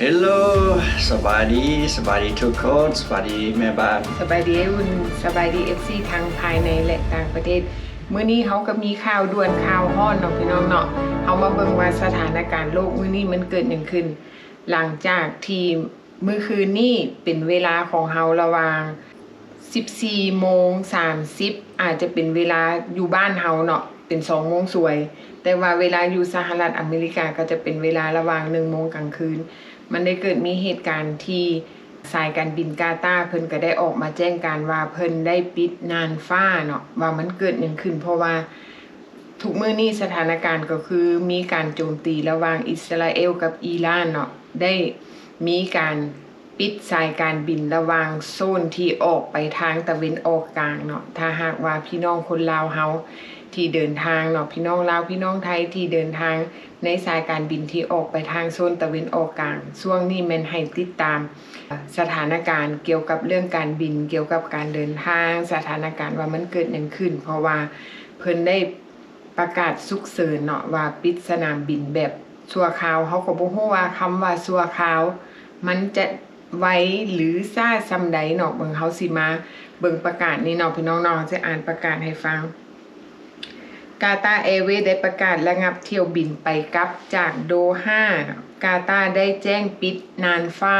ເຮລໂລ ສະບາຍດີ ສະບາຍດີທຸກຄົນ ສະບາຍດີແມ່ບ້ານ ສະບາຍດີອ້າຍອຸ່ນ ສະບາຍດີເອັຟຊີທັງພາຍໃນ ແລະ ຕ່າງປະເທດ. ມື້ນີ້ເຮົາກໍມີຂ່າວດ່ວນຂ່າວຮ້ອນເນາະ ພີ່ນ້ອງເນາະ. ເຮົາມາເບິ່ງວ່າສະຖານະການໂລກມື້ນີ້ມັນເກີດຫຍັງຂຶ້ນ ຫຼັງຈາກທີ່ມື້ຄືນນີ້ເປັນເວລາຂອງເຮົາລະຫວ່າງ ສິບສີ່ໂມງສາມສິບ ອາດຈະເປັນເວລາຢູ່ບ້ານເຮົາເນາະ ເປັນສອງໂມງສວຍ ແຕ່ວ່າເວລາຢູ່ສະຫະລັດອາເມລິກາກໍຈະເປັນເວລາລະຫວ່າງໜຶ່ງໂມງກາງຄືນ. ມັນໄດ້ເກີດມີເຫດການທີ່ສາຍການບິນກາຕາ ເພິ່ນກໍໄດ້ອອກມາແຈ້ງການວ່າເພິ່ນໄດ້ປິດນ່ານຟ້າເນາະ ວ່າມັນເກີດຫຍັງຂຶ້ນ ເພາະວ່າ ທຸກມື້ນີ້ສະຖານະການກໍຄືມີການໂຈມຕີລະຫວ່າງອິດສະຣາເອວກັບອີຣານເນາະ ໄດ້ມີການປິດສາຍການບິນລະຫວ່າງໂຊນທີ່ອອກໄປທາງຕາເວັນອອກກາງເນາະ. ຖ້າຫາກວ່າພີ່ນ້ອງຄົນລາວເຮົາທີ່ເດີນທາງເນາະ ພີ່ນ້ອງລາວ ພີ່ນ້ອງໄທທີ່ເດີນທາງໃນສາຍການບິນທີ່ອອກໄປທາງໂຊນຕາເວັນອອກກາງ ຊ່ວງນີ້ແມ່ນໃຫ້ຕິດຕາມສະຖານະການກ່ຽວກັບເລື່ອງການບິນ ກ່ຽວກັບການເດີນທາງ ສະຖານະການວ່າມັນເກີດຫຍັງຂຶ້ນ ເພາະວ່າເພິ່ນໄດ້ ປະກາດສຸກເສີນເນາະ ວ່າປິດສະໜາມບິນແບບຊົ່ວຄາວ. ເຮົາກໍບໍ່ຮູ້ວ່າຄຳວ່າຊົ່ວຄາວ ມັນຈະໄວ ຫຼື ຊ້າສ່ຳໃດເນາະ. ເບິ່ງ ເຮົາຊິມາເບິ່ງປະກາດນີ້ເນາະ ພີ່ນ້ອງເນາະ. ເຮົາຈະອ່ານປະກາດໃຫ້ຟັງ. ກາຕາແອເວດ ໄດ້ປະກາດລະງັບຖ້ຽວບິນໄປກັບຈາກໂດຮາ. ກາຕາໄດ້ແຈ້ງປິດນ່ານຟ້າ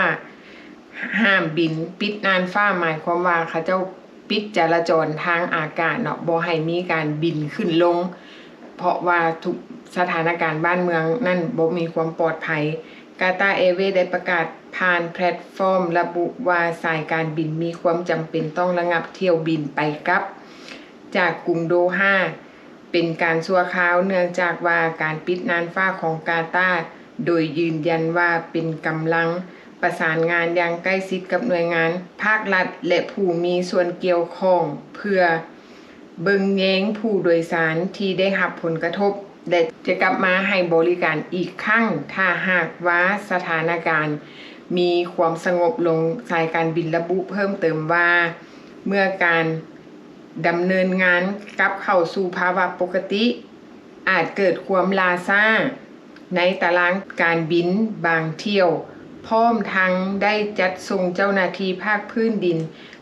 ຫ້າມບິນ ປິດນ່ານຟ້າ ໝາຍຄວາມວ່າເຂົາເຈົ້າປິດຈະລາຈອນທາງອາກາດເນາະ ບໍ່ໃຫ້ມີການບິນຂຶ້ນລົງ ເພາະວ່າທຸກສະຖານະການບ້ານເມືອງນັ້ນບໍ່ມີຄວາມປອດໄພ. ກາຕາແອເວດ ໄດ້ປະກາດຜ່ານແພລດຟອມລະບຸວ່າ ສາຍການບິນມີຄວາມຈຳເປັນຕ້ອງລະງັບຖ້ຽວບິນໄປກັບ ຈາກກຸງໂດຮາ ເປັນການຊົ່ວຄາວ ເນື່ອງຈາກວ່າການປິດນ່ານຟ້າຂອງກາຕາ ໂດຍຢືນຢັນວ່າເປັນກຳລັງປະສານງານຢ່າງໃກ້ຊິດກັບໜ່ວຍງານພາກລັດ ແລະ ຜູ້ມີສ່ວນກ່ຽວຂ້ອງ ເພື່ອເບິ່ງແຍງຜູ້ໂດຍສານທີ່ໄດ້ຮັບຜົນກະທົບ ແລະ ຈະກັບມາໃຫ້ບໍລິການອີກຄັ້ງ ຖ້າຫາກວ່າສະຖານະການມີຄວາມສະຫງົບລົງ. ສາຍການບິນລະບຸເພີ່ມເຕີມວ່າ ເມື່ອການ ດຳເນີນງານກັບເຂົ້າສູ່ພາວະປົກກະຕິ ອາດເກີດຄວາມລ່າຊ້າໃນຕາລາງການບິນບາງຖ້ຽວ, ພ້ອມທັງໄດ້ຈັດສົ່ງເຈົ້າໜ້າທີ່ພາກພື້ນດິນ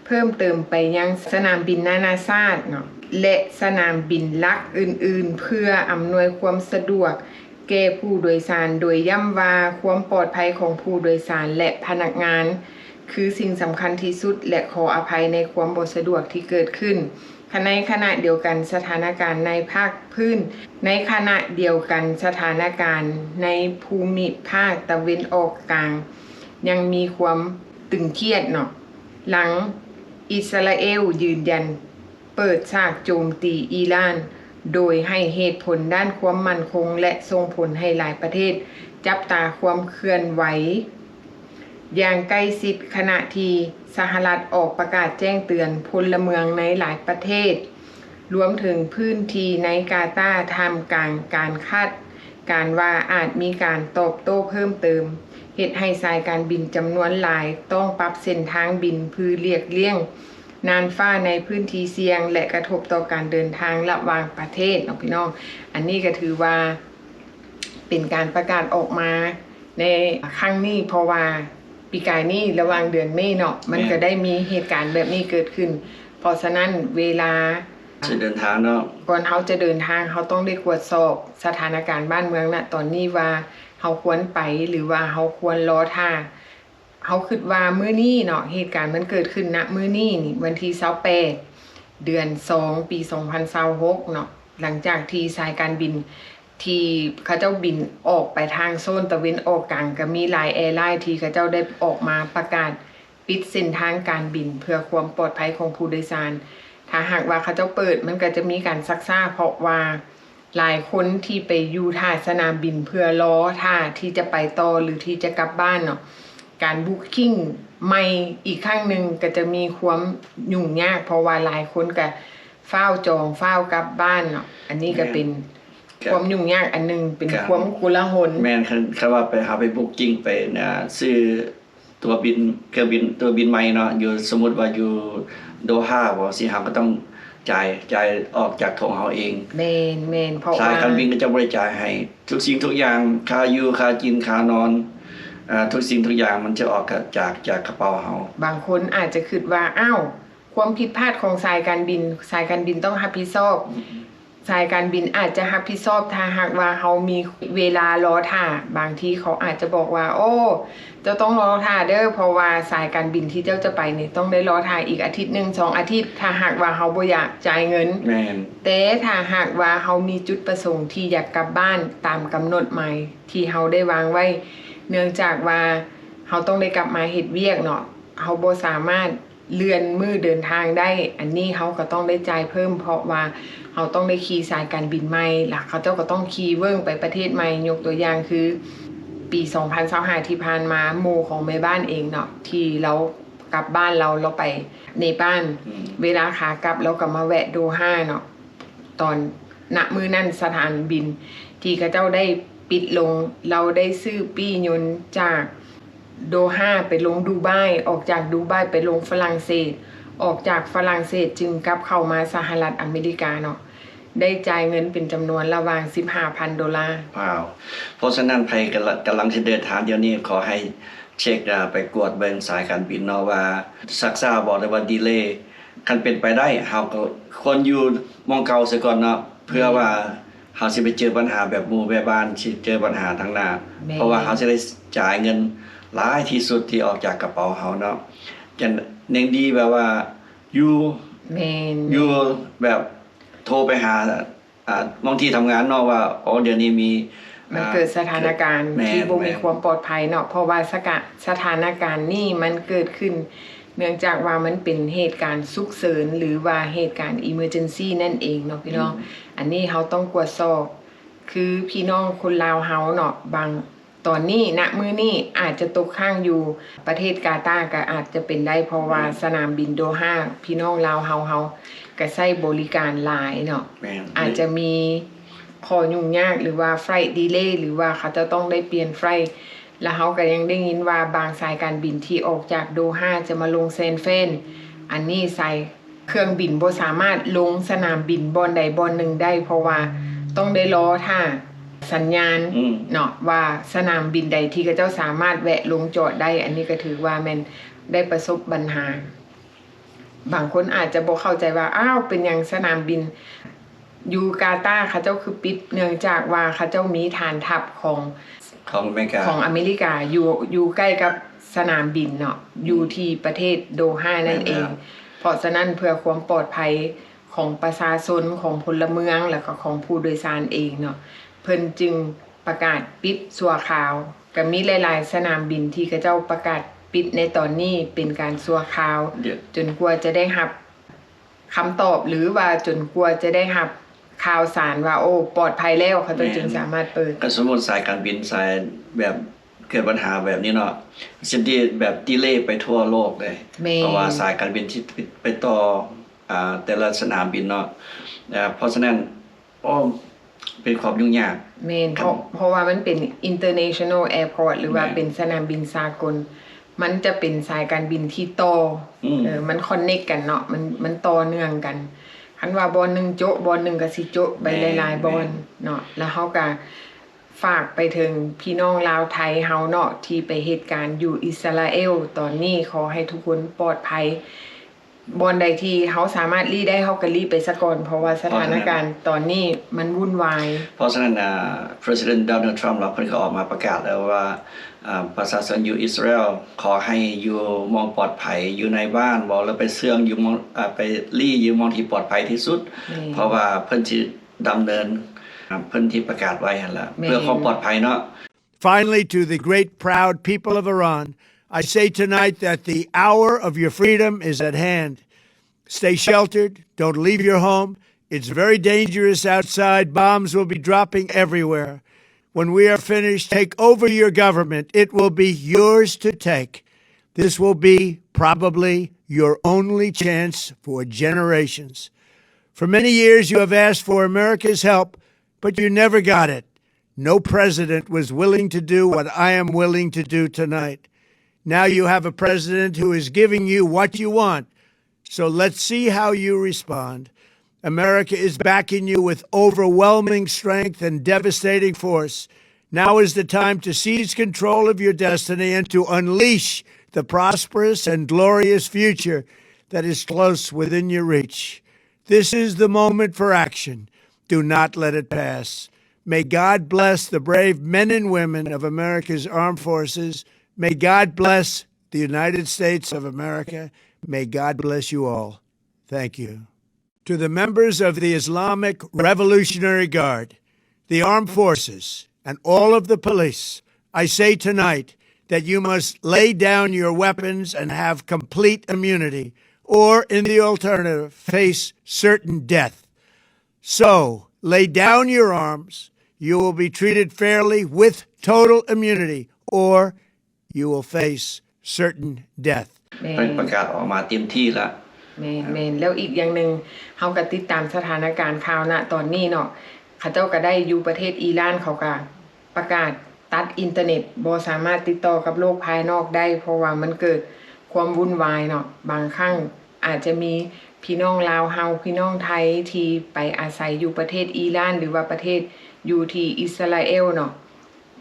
ເພີ່ມເຕີມໄປຍັງສະໜາມບິນນານາຊາດເນາະ ແລະ ສະໜາມບິນຫຼັກອື່ນໆ ເພື່ອອຳນວຍຄວາມສະດວກ ແກ່ຜູ້ໂດຍສານ ໂດຍຢ້ຳວ່າຄວາມປອດໄພຂອງຜູ້ໂດຍສານ ແລະ ພະນັກງານ ຄືສິ່ງສຳຄັນທີ່ສຸດ ແລະ ຂໍອະໄພໃນຄວາມບໍ່ສະດວກທີ່ເກີດຂຶ້ນ. ຂະ ໃນຂະນະດຽວກັນ ສະຖານະການໃນພາກພື້ນ ໃນຂະນະດຽວກັນ ສະຖານະການໃນພູມິພາກຕາເວັນອອກກາງ ຍັງມີຄວາມຕຶງຄຽດເນາະ ຫຼັງອິດສະຣາເອວຢືນຢັນ ເປີດສາກໂຈມຕີອີຣານ ໂດຍໃຫ້ເຫດຜົນດ້ານຄວາມໝັ້ນຄົງ ແລະ ສົ່ງຜົນໃຫ້ຫຼາຍປະເທດຈັບຕາຄວາມເຄື່ອນໄຫວຢ່າງໃກ້ຊິດ, ຂະນະທີ່ສະຫະລັດອອກປະກາດແຈ້ງເຕືອນພົນລະເມືອງໃນຫຼາຍປະເທດ, ລວມເຖິງພື້ນທີ່ໃນກາຕາ, ທ່າມກາງການຄາດການວ່າອາດມີການຕອບໂຕ້ເພີ່ມເຕີມ, ເຮັດໃຫ້ສາຍການບິນຈຳນວນຫຼາຍຕ້ອງປັບເສັ້ນທາງບິນເພື່ອຫຼີກລ່ຽງ ນ່ານຟ້າໃນພື້ນທີ່ສ່ຽງ ແລະ ກະທົບຕໍ່ການເດີນທາງລະຫວ່າງປະເທດເນາະ ພີ່ນ້ອງ. ອັນນີ້ກໍຖືວ່າເປັນການປະກາດອອກມາໃນຄັ້ງນີ້ ເພາະວ່າປີກາຍນີ້ລະຫວ່າງເດືອນເມເນາະ ມັນ ແມ່ນ ກໍໄດ້ມີເຫດການແບບນີ້ເກີດຂຶ້ນ. ເພາະສະນັ້ນເວລາ ຈະເດີນທາງເນາະ ກ່ອນເຮົາຈະເດີນທາງ ເຮົາຕ້ອງໄດ້ກວດສອບສະຖານະການບ້ານເມືອງນະຕອນນີ້ວ່າ ເຮົາຄວນໄປ ຫຼືວ່າເຮົາຄວນລໍຖ້າ. ເຮົາຄິດວ່າມື້ນີ້ເນາະ ເຫດການມັນເກີດຂຶ້ນນະມື້ນີ້ນີ້ ວັນທີຊາວແປດ ເດືອນສອງ ປີສອງພັນຊາວຫົກເນາະ ຫຼັງຈາກທີ່ສາຍການບິນທີ່ເຂົາເຈົ້າບິນອອກໄປທາງໂຊນຕາເວັນອອກກາງ ກໍມີຫຼາຍແອລາຍທີ່ເຂົາເຈົ້າໄດ້ອອກມາປະກາດປິດເສັ້ນທາງການບິນເພື່ອຄວາມປອດໄພຂອງຜູ້ໂດຍສານ. ຖ້າຫາກວ່າເຂົາເຈົ້າເປີດ ມັນກໍຈະມີການຊັກຊ້າ ເພາະວ່າ ຫຼາຍຄົນທີ່ໄປຢູ່ທ່າສະໜາມບິນເພື່ອລໍຖ້າທີ່ຈະໄປຕໍ່ ຫຼື ທີ່ຈະກັບບ້ານເນາະ ການບຸກກິ້ງໃໝ່ອີກຄັ້ງໜຶ່ງກໍຈະມີຄວາມຫຍຸ້ງຍາກ ເພາະວ່າຫຼາຍຄົນກໍຟ້າວຈອງຟ້າວກັບບ້ານເນາະ. ອັນນີ້ກໍເປັນ ແມ່ນ ຄວາມຫຍຸ້ງຍາກອັນໜຶ່ງ ເປັນ ການ ຄວາມໂກລາຫົນ. ແມ່ນ ຄັນ ຄັນວ່າໄປ ເຮົາໄປບຸກກິ້ງໄປ ອ່າ ຊື້ ຕົວບິນ ເຄື່ອງບິນ ຕົວບິນໃໝ່ເນາະ ຢູ່ ສົມມຸດວ່າຢູ່ໂດຮາບໍ ຊິ ເຮົາກໍຕ້ອງຈ່າຍ ຈ່າຍອອກຈາກຖົງເຮົາເອງ. ແມ່ນໆ ເພາະວ່າສາຍການບິນກໍຈະບໍ່ໄດ້ຈ່າຍໃຫ້ ທຸກສິ່ງທຸກຢ່າງ ຄ່າຢູ່ ຄ່າກິນ ຄ່ານອນ ເອີ ທຸກສິ່ງທຸກຢ່າງມັນຈະອອກຈາກ ຈາກກະເປົາເຮົາ. ບາງຄົນອາດຈະຄິດວ່າ ອ້າວ ຄວາມຜິດພາດຂອງສາຍການບິນ ສາຍການບິນຕ້ອງຮັບຜິດຊອບ. ສາຍການບິນອາດຈະຮັບຜິດຊອບ ຖ້າຫາກວ່າເຮົາມີເວລາລໍຖ້າ. ບາງທີເຂົາອາດຈະບອກວ່າ ໂອ້ ເຈົ້າຕ້ອງລໍຖ້າເດີ້ ເພາະວ່າສາຍການບິນທີ່ເຈົ້າຈະໄປນີ້ ຕ້ອງໄດ້ລໍຖ້າອີກອາທິດໜຶ່ງ ສອງອາທິດ ຖ້າຫາກວ່າເຮົາບໍ່ຢາກຈ່າຍເງິນ. ແມ່ນ. ແຕ່ຖ້າຫາກວ່າເຮົາມີຈຸດປະສົງທີ່ຢາກກັບບ້ານຕາມກຳນົດໝາຍທີ່ເຮົາໄດ້ວາງໄວ້ ເນື່ອງຈາກວ່າເຮົາຕ້ອງໄດ້ກັບມາເຮັດວຽກເນາະ, ເຮົາບໍ່ສາມາດ ເລື່ອນມື້ເດີນທາງໄດ້, ອັນນີ້ເຮົາກໍຕ້ອງໄດ້ຈ່າຍເພີ່ມ ເພາະວ່າເຮົາຕ້ອງໄດ້ຂີ່ສາຍການບິນໃໝ່ ລະເຂົາເຈົ້າກໍຕ້ອງຂີ່ເວີ້ງໄປປະເທດໃໝ່. ຍົກຕົວຢ່າງຄື ປີສອງພັນຊາວຫ້າທີ່ຜ່ານມາ ໝູ່ຂອງແມ່ບ້ານເອງເນາະ ທີ່ລາວກັບບ້ານລາວ ລາວໄປເນປານ, ອືມ ເວລາຂາກັບລາວກໍມາແວະໂດຮາເນາະ. ຕອນ ນະມື້ນັ້ນສະຖານບິນທີ່ເຂົາເຈົ້າໄດ້ປິດລົງ, ລາວໄດ້ຊື້ປີ້ຍົນຈາກໂດຮາໄປລົງດູບາຍ, ອອກຈາກດູບາຍໄປລົງຝຣັ່ງເສດ, ອອກຈາກຝຣັ່ງເສດຈຶ່ງກັບເຂົ້າມາສະຫະລັດອາເມລິກາເນາະ, ໄດ້ຈ່າຍເງິນເປັນຈຳນວນລະຫວ່າງສິບຫ້າພັນໂດລາ. ວ້າວ. ເພາະສະນັ້ນໃຜກຳລັງ ກຳລັງຊິເດີນທາງດຽວນີ້ ຂໍໃຫ້ເຊັກ ອາ ໄປກວດເບິ່ງສາຍການບິນເນາະ ວ່າຊັກຊ້າບໍ່ ຫຼືວ່າດີເລ. ຄັນເປັນໄປໄດ້ ເຮົາກໍຄວນຢູ່ໝ່ອງເກົ່າຊະກ່ອນເນາະ ເພື່ອວ່າເຮົາຊິໄປເຈີບັນຫາແບບໝູ່ແບບບ້ານ ຊິເຈີບັນຫາທາງໜ້າ. ແມ່ນ. ເພາະວ່າເຮົາຊິໄດ້ຈ່າຍເງິນຫຼາຍທີ່ສຸດທີ່ອອກຈາກກະເປົາເຮົາເນາະ. ຈັ່ງຍັງດີແບບວ່າຢູ່ ແມ່ນ ຢູ່ແບບໂທໄປຫາ ອ່າ ໝ່ອງທີ່ທຳງານເນາະ ວ່າ ໂອ້ ດຽວນີ້ມີ ມັນເກີດ ອ່າ ສະຖານະການ ແມ່ນ ທີ່ບໍ່ມີ ແມ່ນ ຄວາມປອດໄພເນາະ ເພາະວ່າສະກະ ສະຖານະການນີ້ມັນເກີດຂຶ້ນເນື່ອງຈາກວ່າມັນເປັນເຫດການສຸກເສີນ ຫຼືວ່າເຫດການ emergency ນັ້ນເອງເນາະພີ່ນ້ອງ. ອືມ ອັນນີ້ເຮົາຕ້ອງກວດສອບ ຄືພີ່ນ້ອງຄົນລາວເຮົາເນາະ ບາງ ຕອນນີ້ ນະມື້ນີ້ອາດຈະຕົກຄ້າງຢູ່ປະເທດກາຕາ ກໍອາດຈະເປັນໄດ້ ເພາະວ່າ ແມ່ນ ສະໜາມບິນໂດຮາ ພີ່ນ້ອງລາວເຮົາ ເຮົາກໍໃຊ້ບໍລິການຫຼາຍເນາະ. ແມ່ນ. ອາດຈະມີຂໍ້ຫຍຸ້ງຍາກ ຫຼືວ່າ flight delay ຫຼືວ່າເຂົາເຈົ້າຕ້ອງໄດ້ປ່ຽນ flight ແລະ ເຮົາກໍຍັງໄດ້ຍິນວ່າບາງສາຍການບິນທີ່ອອກຈາກໂດຮາຈະມາລົງແຊນແຟນ ອັນນີ້ສາຍ ເຄື່ອງບິນບໍ່ສາມາດລົງສະໜາມບິນບ່ອນໃດບ່ອນໜຶ່ງໄດ້ ເພາະວ່າຕ້ອງໄດ້ລໍຖ້າສັນຍານ ອືມ ເນາະ ວ່າສະໜາມບິນໃດທີ່ເຂົາເຈົ້າສາມາດແວະລົງຈອດໄດ້. ອັນນີ້ກໍຖືວ່າແມ່ນໄດ້ປະສົບບັນຫາ. ບາງຄົນອາດຈະບໍ່ເຂົ້າໃຈວ່າ ອ້າວ ເປັນຫຍັງສະໜາມບິນຢູ່ກາຕາເຂົາເຈົ້າຄືປິດ? ເນື່ອງຈາກວ່າເຂົາເຈົ້າມີຖານທັບຂອງ ຂອງອາເມລິກາ ຂອງອາເມລິກາຢູ່ ຢູ່ໃກ້ກັບສະໜາມບິນເນາະ ອືມ ຢູ່ທີ່ປະເທດໂດຮານັ້ນເອງ. ແມ່ນແລ້ວ. ເພາະສະນັ້ນ ເພື່ອຄວາມປອດໄພຂອງປະຊາຊົນ, ຂອງພົນລະເມືອງ ແລະ ກໍຂອງຜູ້ໂດຍສານເອງເນາະ ເພິ່ນຈຶ່ງປະກາດປິດຊົ່ວຄາວ. ກໍມີຫຼາຍໆສະໜາມບິນທີ່ເຂົາເຈົ້າປະກາດປິດໃນຕອນນີ້ເປັນການຊົ່ວຄາວ ຈົນກວ່າຈະໄດ້ຮັບ ຄຳຕອບ ຫຼືວ່າຈົນກວ່າຈະໄດ້ຮັບຂ່າວສານວ່າ ໂອ້ ປອດໄພແລ້ວ ເຂົາເຈົ້າ ແມ່ນ ຈຶ່ງສາມາດເປີດ. ກໍສົມມຸດສາຍການບິນສາຍແບບເກີດບັນຫາແບບນີ້ເນາະ ເຊັ່ນທີ່ແບບດີເລໄປທົ່ວໂລກເດ້. ແມ່ນ. ເພາະວ່າສາຍການບິນທີ່ໄປຕໍ່ ອ່າ ແຕ່ລະສະໜາມບິນເນາະ ເພາະສະນັ້ນ ໂອ້ ເປັນຄວາມຫຍຸ້ງຍາກ. ແມ່ນ ເພາະ ເພາະວ່າມັນເປັນ international airport ຫຼືວ່າ ແມ່ນ ເປັນສະໜາມບິນສາກົນ ມັນຈະເປັນສາຍການບິນທີ່ຕໍ່ ອືມ ເອີ ມັນ connect ກັນເນາະ ມັນ ມັນຕໍ່ເນື່ອງກັນ. ຄັນວ່າບ່ອນໜຶ່ງໂຈະ ບ່ອນໜຶ່ງກໍຊິໂຈະໄປ ແມ່ນ ຫຼາຍໆບ່ອນ ແມ່ນ ເນາະ. ແລ້ວເຮົາກໍຝາກໄປເຖິງພີ່ນ້ອງລາວໄທເຮົາເນາະ ທີ່ໄປເຮັດການຢູ່ອິດສະຣາເອວ ຕອນນີ້ຂໍໃຫ້ທຸກຄົນປອດໄພ. ບ່ອນໃດທີ່ເຮົາສາມາດຫຼີ້ໄດ້ ເຮົາກໍຫຼີ້ໄປສາກ່ອນ ເພາະວ່າສະຖານະການຕອນນີ້ມັນວຸ່ນວາຍ. ເພາະສະນັ້ນ ອ່າ President Donald Trump ລາວເພິ່ນກໍອອກມາປະກາດແລ້ວວ່າ ອ່າ ປະຊາຊົນຢູ່ອິດສະຣາເອວ ຂໍໃຫ້ຢູ່ໝ່ອງປອດໄພ ຢູ່ໃນບ້ານບໍ ຫຼືໄປເຊື່ອງຢູ່ໝ່ອງ ອ່າ ໄປຫຼີ້ຢູ່ໝ່ອງທີ່ປອດໄພທີ່ສຸດ. ແມ່ນ. ເພາະວ່າເພິ່ນຊິດຳເນີນ ອ່າ ເພິ່ນທີ່ປະກາດໄວ້ຫັ້ນລະ. ແມ່ນ. ເພື່ອຄວາມປອດໄພເນາະ. Finally, to the great, proud people of Iran, I say tonight that the hour of your freedom is at hand. Stay sheltered. Don't leave your home. It's very dangerous outside. Bombs will be dropping everywhere. When we are finished, take over your government. It will be yours to take. This will be probably your only chance for generations. For many years, you have asked for America's help, but you never got it. No president was willing to do what I am willing to do tonight. Now you have a president who is giving you what you want. So let's see how you respond. America is backing you with overwhelming strength and devastating force. Now is the time to seize control of your destiny and to unleash the prosperous and glorious future that is close within your reach. This is the moment for action. Do not let it pass. May God bless the brave men and women of America's armed forces. May God bless the United States of America. May God bless you all. Thank you. To the members of the Islamic Revolutionary Guard, the armed forces, and all of the police, I say tonight that you must lay down your weapons and have complete immunity, or, in the alternative, face certain death. So, lay down your arms. You will be treated fairly with total immunity, or you will face certain death. ແມ່ນ ເພິ່ນປະກາດອອກມາເຕັມທີ່ລະ. ແມ່ນ ແມ່ນ ແລ້ວອີກຢ່າງໜຶ່ງ ເຮົາກໍຕິດຕາມສະຖານະການຂ່າວນະຕອນນີ້ເນາະ ເຂົາເຈົ້າກໍໄດ້ຢູ່ປະເທດອີຣານ ເຂົາກໍປະກາດຕັດອິນເຕີເນັດ ບໍ່ສາມາດຕິດຕໍ່ກັບໂລກພາຍນອກໄດ້ ເພາະວ່າມັນເກີດຄວາມວຸ່ນວາຍເນາະ. ບາງຄັ້ງອາດຈະມີພີ່ນ້ອງລາວເຮົາ ພີ່ນ້ອງໄທທີ່ໄປອາໄສຢູ່ປະເທດອີຣານ ຫຼືວ່າປະເທດຢູ່ທີ່ອິດສະຣາເອວເນາະ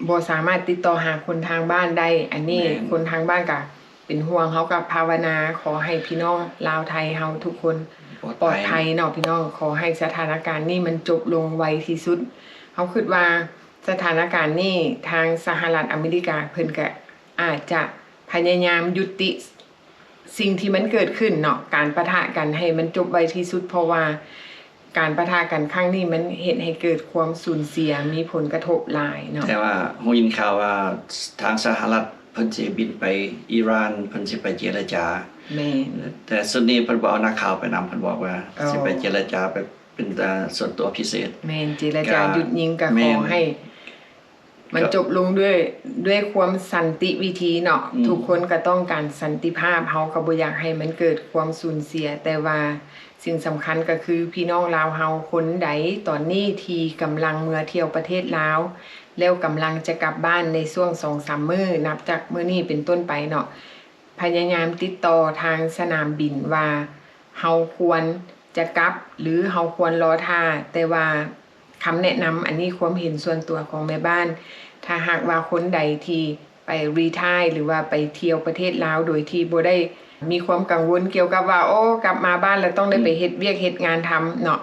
ບໍ່ສາມາດຕິດຕໍ່ຫາຄົນທາງບ້ານໄດ້. ອັນນີ້ ແມ່ນ ຄົນທາງບ້ານກະເປັນຫ່ວງ. ເຮົາກະພາວະນາຂໍໃຫ້ພີ່ນ້ອງລາວໄທເຮົາທຸກຄົນປອດໄພ ປອດໄພເນາະພີ່ນ້ອງ. ຂໍໃຫ້ສະຖານະການນີ້ມັນຈົບລົງໄວທີ່ສຸດ. ເຮົາຄິດວ່າສະຖານະການນີ້ ທາງສະຫະລັດອາເມລິກາເພິ່ນກະອາດຈະພະຍາຍາມຍຸຕິ ສິ່ງທີ່ມັນເກີດຂຶ້ນເນາະ ການປະທະກັນໃຫ້ມັນຈົບໄວທີ່ສຸດ ເພາະວ່າການປະທະກັນຄັ້ງນີ້ມັນເຮັດໃຫ້ເກີດຄວາມສູນເສຍ ມີຜົນກະທົບຫຼາຍເນາະ. ແຕ່ວ່າຮູ້ຍິນຂ່າວວ່າທາງສະຫະລັດເພິ່ນຊິບິນໄປອີຣານ ເພິ່ນຊິໄປເຈລະຈາ. ແມ່ນ ແຕ່ຊຸດນີ້ເພິ່ນບໍ່ເອົານັກຂ່າວໄປນຳ ເພິ່ນບອກວ່າ ເອີ ຊິໄປເຈລະຈາ ໄປເປັນ ເອີ ສ່ວນຕົວພິເສດ. ແມ່ນ ເຈລະຈາຢຸດຍິງ ກະ ກະ ຂໍໃຫ້ ມັນ ກໍ ຈົບລົງດ້ວຍ ດ້ວຍຄວາມສັນຕິວິທີເນາະ. ອືມ ທຸກຄົນກໍຕ້ອງການສັນຕິພາບ ເຮົາກໍບໍ່ຢາກໃຫ້ມັນເກີດຄວາມສູນເສຍ ແຕ່ວ່າສິ່ງສຳຄັນກໍຄືພີ່ນ້ອງລາວເຮົາຄົນໃດຕອນນີ້ທີ່ກຳລັງເມືອທ່ຽວປະເທດລາວ ແລ້ວກຳລັງຈະກັບບ້ານໃນຊ່ວງສອງສາມມື້ ນັບຈາກມື້ນີ້ເປັນຕົ້ນໄປເນາະ ພະຍາຍາມຕິດຕໍ່ທາງສະໜາມບິນວ່າ ເຮົາຄວນຈະກັບ ຫຼື ເຮົາຄວນລໍຖ້າ. ແຕ່ວ່າຄຳແນະນຳ ອັນນີ້ຄວາມເຫັນສ່ວນຕົວຂອງແມ່ບ້ານ, ຖ້າຫາກວ່າຄົນໃດທີ່ໄປຣີທາຍ ຫຼືວ່າໄປທ່ຽວປະເທດລາວ ໂດຍທີ່ບໍ່ໄດ້ມີຄວາມກັງວົນກ່ຽວກັບວ່າ ໂອ້ ກັບມາບ້ານແລ້ວຕ້ອງໄດ້ໄປເຮັດວຽກເຮັດງານທຳເນາະ,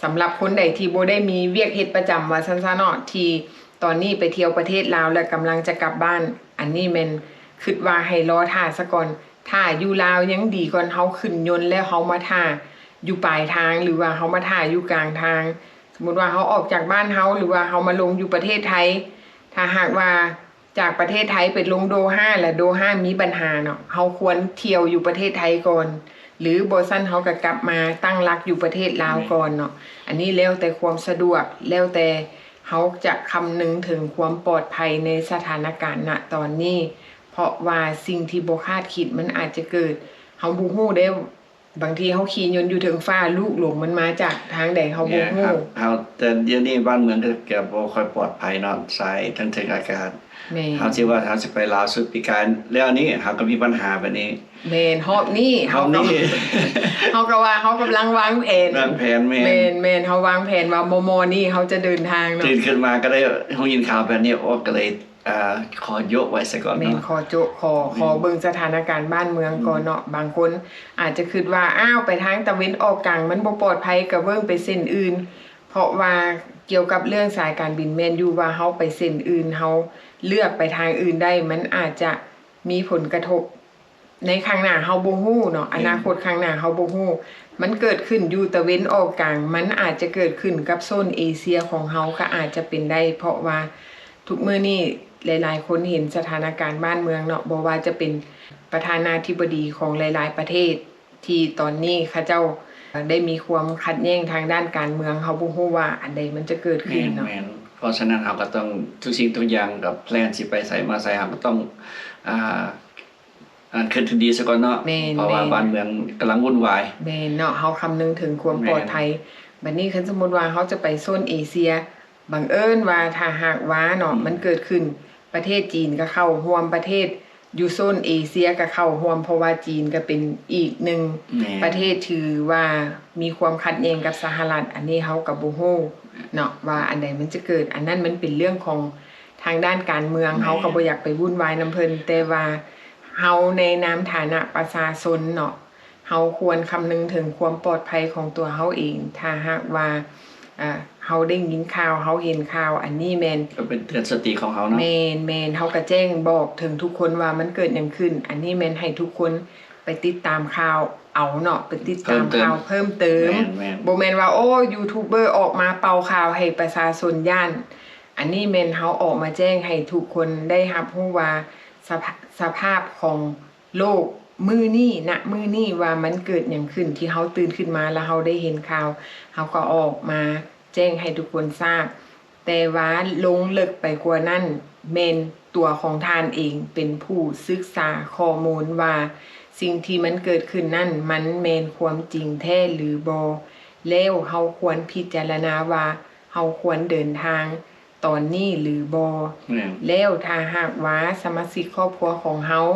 ສຳລັບຄົນໃດທີ່ບໍ່ໄດ້ມີວຽກເຮັດປະຈຳວ່າຊັ້ນຊະເນາະ ທີ່ຕອນນີ້ໄປທ່ຽວປະເທດລາວ ແລະ ກຳລັງຈະກັບບ້ານ, ອັນນີ້ແມ່ນຄິດວ່າໃຫ້ລໍຖ້າສະກ່ອນ. ຖ້າຢູ່ລາວຍັງດີກ່ອນ ເຮົາຂຶ້ນຍົນແລ້ວເຮົາມາຖ້າຢູ່ປາຍທາງ ຫຼືວ່າເຮົາມາຖ້າຢູ່ກາງທາງ. ສົມມຸດວ່າເຮົາອອກຈາກບ້ານເຮົາ ຫຼືວ່າເຮົາມາລົງຢູ່ປະເທດໄທ, ຖ້າຫາກວ່າຈາກປະເທດໄທໄປລົງໂດຮາ ແລະ ໂດຮາມີບັນຫາເນາະ, ເຮົາຄວນທ່ຽວຢູ່ປະເທດໄທກ່ອນ ຫຼືບໍ່ຊັ້ນເຮົາກໍກັບມາຕັ້ງຫຼັກຢູ່ປະເທດລາວກ່ອນເນາະ. ອັນນີ້ແລ້ວແຕ່ຄວາມສະດວກ, ແລ້ວແຕ່ເຮົາຈະຄຳນຶງເຖິງຄວາມປອດໄພໃນສະຖານະການນະຕອນນີ້. ເພາະວ່າສິ່ງທີ່ບໍ່ຄາດຄິດມັນອາດຈະເກີດ, ເຮົາບໍ່ຮູ້ເດ້. ບາງທີເຮົາຂີ່ຍົນຢູ່ເທິງຟ້າ ລູກຫຼົງມັນມາຈາກທາງໃດເຮົາບໍ່ຮູ້. ແມ່ນ ເຮົາ ເຮົາ ແຕ່ດຽວນີ້ບ້ານເມືອງກໍ ກໍບໍ່ຄ່ອຍປອດໄພເນາະ, ສາຍທາງເທິງອາກາດ. ແມ່ນ ເຮົາຊິວ່າເຮົາຊິໄປລາວຊຸດປີກາຍແລ້ວນີ້ ເຮົາກໍມີບັນຫາແບບນີ້. ແມ່ນ ຮອບນີ້ ຮອບນີ້ ເຮົາກໍ ເຮົາກໍວ່າເຮົາກຳລັງວາງແຜນ. ວາງແຜນ ແມ່ນ ແມ່ນ ແມ່ນ ເຮົາວາງແຜນວ່າມໍ່ໆນີ້ເຮົາຈະເດີນທາງເນາະ. ຕື່ນຂຶ້ນມາກໍໄດ້ຮູ້ຍິນຂ່າວແບບນີ້ ໂອ້ ກໍເລີຍ ອ່າ ຂໍໂຈະໄວ້ຊະກ່ອນເນາະ. ແມ່ນ ຂໍໂຈະ ຂໍ ແມ່ນ ຂໍເບິ່ງສະຖານະການບ້ານເມືອງກ່ອນເນາະ. ອືມ ບາງຄົນອາດຈະຄິດວ່າ ອ້າວ ໄປທາງຕາເວັນອອກກາງມັນບໍ່ປອດໄພ ກະເບິ່ງໄປເສັ້ນອື່ນ. ເພາະວ່າກ່ຽວກັບເລື່ອງສາຍການບິນ ແມ່ນຢູ່ວ່າເຮົາໄປເສັ້ນອື່ນ ເຮົາເລືອກໄປທາງອື່ນໄດ້ ມັນອາດຈະມີຜົນກະທົບ ໃນຂ້າງໜ້າເຮົາບໍ່ຮູ້ເນາະ, ແມ່ນ ອະນາຄົດຂ້າງໜ້າເຮົາບໍ່ຮູ້. ມັນເກີດຂຶ້ນຢູ່ຕາເວັນອອກກາງ, ມັນອາດຈະເກີດຂຶ້ນກັບໂຊນເອເຊຍຂອງເຮົາກໍອາດຈະເປັນໄດ້, ເພາະວ່າທຸກມື້ນີ້ຫຼາຍໆຄົນເຫັນສະຖານະການບ້ານເມືອງເນາະ, ບໍ່ວ່າຈະເປັນປະທານາທິບໍດີຂອງຫຼາຍໆປະເທດ ທີ່ຕອນນີ້ເຂົາເຈົ້າໄດ້ມີຄວາມຂັດແຍ່ງທາງດ້ານການເມືອງ, ເຮົາບໍ່ຮູ້ວ່າອັນໃດມັນຈະເກີດຂຶ້ນເນາະ. ແມ່ນໆ ເພາະສະນັ້ນເຮົາກໍຕ້ອງ ທຸກສິ່ງທຸກຢ່າງກັບແພລນຊິໄປໃສມາໃສ ເຮົາກໍຕ້ອງ ອ່າ ອັນຄິດໃຫ້ດີຊະກ່ອນເນາະ. ແມ່ນ ເພາະວ່າ ແມ່ນ ບ້ານເມືອງກຳລັງວຸ່ນວາຍ. ແມ່ນເນາະ, ເຮົາຄຳນຶງເຖິງຄວາມ ແມ່ນ ປອດໄພ. ບັດນີ້ຄັນສົມມຸດວ່າເຮົາຈະໄປໂຊນເອເຊຍ, ບັງເອີນວ່າຖ້າຫາກວ່າເນາະ ອືມ ມັນເກີດຂຶ້ນ, ປະເທດຈີນກໍເຂົ້າຮ່ວມ, ປະເທດຢູ່ໂຊນເອເຊຍກໍເຂົ້າຮ່ວມ, ເພາະວ່າຈີນກໍເປັນອີກໜຶ່ງ ແມ່ນ ປະເທດທີ່ວ່າມີຄວາມຂັດແຍ່ງກັບສະຫະລັດ. ອັນນີ້ເຮົາກໍບໍ່ຮູ້ເນາະວ່າອັນໃດມັນຈະເກີດ, ອັນນັ້ນມັນເປັນເລື່ອງຂອງ ທາງດ້ານການເມືອງ ແມ່ນ ເຮົາກໍບໍ່ຢາກໄປວຸ່ນວາຍນຳເພິ່ນ, ແຕ່ວ່າເຮົາໃນນາມຖານະປະຊາຊົນເນາະ ເຮົາຄວນຄຳນຶງເຖິງຄວາມປອດໄພຂອງຕົວເຮົາເອງ. ຖ້າຫາກວ່າ ອ່າ ເຮົາໄດ້ຍິນຂ່າວ ເຮົາເຫັນຂ່າວ ອັນນີ້ແມ່ນ ກໍເປັນເຕືອນສະຕິຂອງເຮົາເນາະ. ແມ່ນໆ ເຮົາກໍແຈ້ງບອກເຖິງທຸກຄົນວ່າມັນເກີດຫຍັງຂຶ້ນ. ອັນນີ້ແມ່ນໃຫ້ທຸກຄົນໄປຕິດຕາມຂ່າວເອົາເນາະ, ໄປຕິດຕາມຂ່າວເພີ່ມເຕີມ. ແມ່ນໆ ບໍ່ແມ່ນວ່າ ໂອ້ ຢູທູບເບີອອກມາເປົ່າຂ່າວໃຫ້ປະຊາຊົນຢ້ານ. ອັນນີ້ແມ່ນເຮົາອອກມາແຈ້ງໃຫ້ທຸກຄົນໄດ້ຮັບຮູ້ວ່າ ສະພາ ສະພາບຂອງ ໂລກມື້ນີ້ ນະມື້ນີ້ວ່າມັນເກີດຫຍັງຂຶ້ນ ທີ່ເຮົາຕື່ນຂຶ້ນມາແລ້ວເຮົາໄດ້ເຫັນຂ່າວ ເຮົາກໍອອກມາແຈ້ງໃຫ້ທຸກຄົນຊາບ. ແຕ່ວ່າລົງເລິກໄປກວ່ານັ້ນ ແມ່ນຕົວຂອງທ່ານເອງເປັນຜູ້ສຶກສາຂໍ້ມູນວ່າ ສິ່ງທີ່ມັນເກີດຂຶ້ນນັ້ນ ມັນແມ່ນຄວາມຈິງແທ້ຫຼືບໍ່ ແລ້ວເຮົາຄວນພິຈາລະນາວ່າ ເຮົາຄວນເດີນທາງ ຕອນນີ້ຫຼືບໍ່. ແມ່ນ ແລ້ວຖ້າຫາກວ່າສະມາຊິກຄອບຄົວຂອງເຮົາ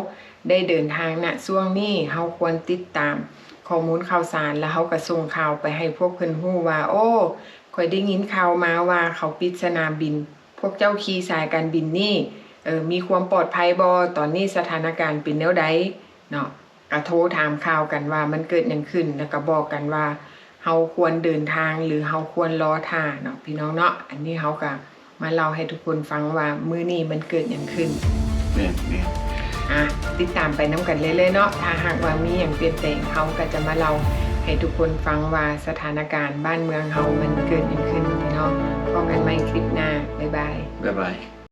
ໄດ້ເດີນທາງນະຊ່ວງນີ້ ເຮົາຄວນຕິດຕາມຂໍ້ມູນຂ່າວສານ ແລ້ວເຮົາກໍສົ່ງຂ່າວໄປໃຫ້ພວກເພິ່ນຮູ້ວ່າ ໂອ້ ຂ້ອຍໄດ້ຍິນຂ່າວມາວ່າເຂົາປິດສະໜາມບິນ, ພວກເຈົ້າຂີ່ສາຍການບິນນີ້ ເອີ ມີຄວາມປອດໄພບໍ່? ຕອນນີ້ສະຖານະການເປັນແນວໃດ? ເນາະ ກະໂທຖາມຂ່າວກັນວ່າມັນເກີດຫຍັງຂຶ້ນ ແລ້ວກະບອກກັນວ່າເຮົາຄວນເດີນທາງ ຫຼື ເຮົາຄວນລໍຖ້າເນາະ ພີ່ນ້ອງເນາະ. ອັນນີ້ເຮົາກະມາເລົ່າໃຫ້ທຸກຄົນຟັງວ່າມື້ນີ້ມັນເກີດຫຍັງຂຶ້ນ. ແມ່ນໆ ອ່າ ຕິດຕາມໄປນຳກັນເລື້ອຍໆເນາະ. ຖ້າຫາກວ່າມີຫຍັງປ່ຽນແປງ ເຮົາກະຈະມາເລົ່າໃຫ້ທຸກຄົນຟັງວ່າສະຖານະການບ້ານເມືອງເຮົາມັນເກີດຫຍັງຂຶ້ນ ພີ່ນ້ອງ. ພໍ້ກັນໃໝ່ຄລິບໜ້າ. ບາຍບາຍ. ບາຍບາຍ.